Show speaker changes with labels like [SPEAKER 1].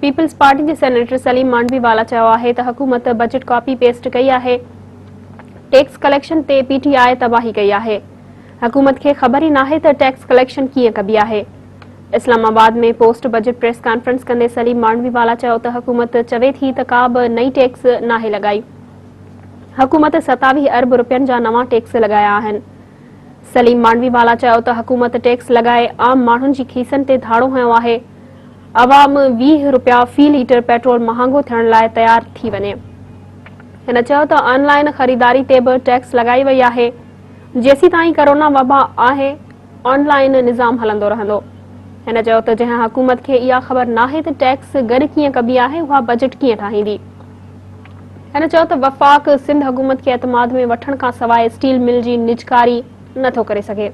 [SPEAKER 1] Peoples party جي senator Saleem Mandvi والا چيو آهي ته حڪومت بجيٽ ڪاپي پيسٽ ڪئي آهي، ٽيڪس ڪليڪشن تي پي ٽي آء تباهي ڪئي آهي، حڪومت کي خبر ئي ناهي ته ٽيڪس ڪليڪشن ڪيئن ڪبي آهي. اسلام آباد ۾ پوسٽ بجيٽ پريس ڪانفرنس ڪندي سليم مانڊوي والا چيو ته حڪومت چوي ٿي ته ڪا به نئين ٽيڪس ناهي لڳائي، حڪومت 27 ارب رپين جا نوان ٽيڪس لڳايا آهن. سليم مانڊوي والا چيو ته حڪومت ٽيڪس لڳائي عام ماڻهن جي کيسن تي ڌاڙو هنيو آهي، عوام 20 رپيا في ليٽر پيٽرول مهانگو ٿيڻ لاء تيار ٿي وڃي. هن چيو ته آن لائن خريداري تي به ٽيڪس لڳائي وئي آهي، جيسيتائين ڪرونا وبا آهي آن لائن نظام هلندو رهندو. هن چيو ته جنهن حڪومت کي اها خبر ناهي ته ٽيڪس گڏ ڪيئن ڪبي آهي اها بجيٽ ڪيئن ٺاهيندي. هن چيو ته وفاق سنڌ حڪومت کي اعتماد ۾ وٺڻ کانسواء اسٽيل مل جي نجڪاري نٿو ڪري سگهي.